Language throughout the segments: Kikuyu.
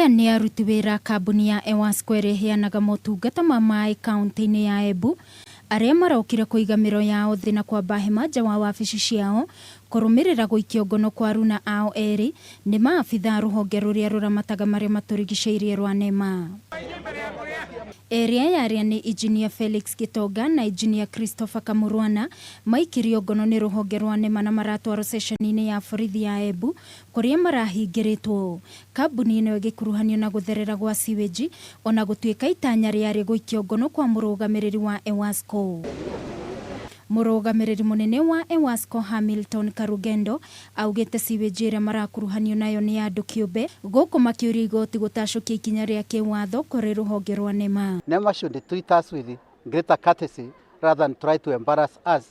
Aya nĩ aruti wĩra a kambuni ya EWASCO ĩrĩa ĩheanaga motungata ma maĩ kaunti-inĩ ya Embu arĩa marokire kũiga mĩro yao thĩ na kwamba hema nja wa wabici ciao kũrũmĩrĩra gũikio ngono kwa aruna ao erĩ nĩ maabitha a rũhonge rũrĩa rũramataga marĩa matũrigicĩirie rwa NEMA. Erĩ aya arĩa nĩ Injinia Felix Gĩtonga na Injinia Christopher Kamurwana maikirio ngono nĩ rũhonge rwa NEMA na maratwarwo ceceni-inĩ ya borithi ya Embu kũrĩa marahingĩrĩtwo. Kambuni ĩno ĩgĩkuruhanio na gũtherera gwa sewage ona gũtuĩka itanya rĩarĩ gũikio ngono kwa mũrũgamĩrĩri wa EWASCO. Mũrũgamĩrĩri mũnene wa EWASCO Hamilton Karugendo augĩte sewage ĩrĩa marakuruhanio nayo nĩ ya andũ kĩũmbe gũkũ makĩũria igoti gũtacũkia ikinya rĩa kĩwatho kũrĩ rũhonge rwa NEMA. NEMA should treat us with greater courtesy rather than try to embarrass us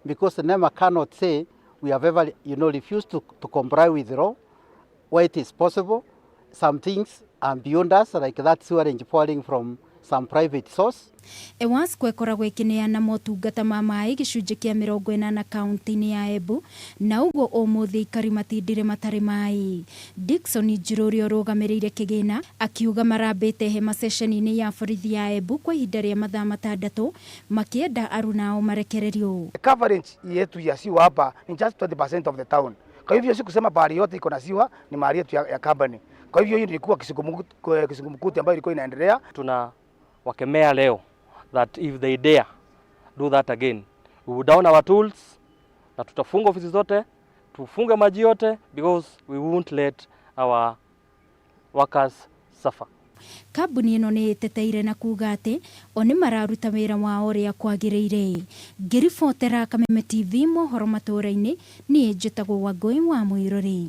because NEMA cannot say we have ever refused to comply with the law where it is possible. Some things are beyond us, like that sewerage pouring from some private source. EWASCO ĩkoragwo ĩkĩneana motungata ma maĩ gĩcunjĩ kĩa 80 kaunti-inĩ ya Embu na ũguo ũmũthĩ aikari matindire matarĩ maĩ. Dickson Njirũ ũrĩa ũrũgamĩrĩire kĩgĩna akiuga marambĩte hema ceceni-inĩ ya borithi ya Embu kwa ihinda rĩa mathaa 6 makĩenda aruna ao marekererio. Coverage yetu ya sewer hapa ni just 20% of the town. Kwa hivyo si kusema pahali yote iko na sewer ni mahali yetu ya company. Kwa hivyo hiyo ilikuwa kisungumkuti ambayo ilikuwa inaendelea. Tuna wakemea leo that if they dare do that again, we will down our tools na tutafunga ofisi zote, tufunge maji yote because we won't let our workers suffer. Kambuni ĩno nĩ ĩteteire na kuga atĩ o nĩ mararuta wĩra wao ũrĩa kwagĩrĩire. Ngĩribotera Kameme TV mohoro matũũra-inĩ, niĩ njĩtagwo Wangũi wa Mũirũrĩ.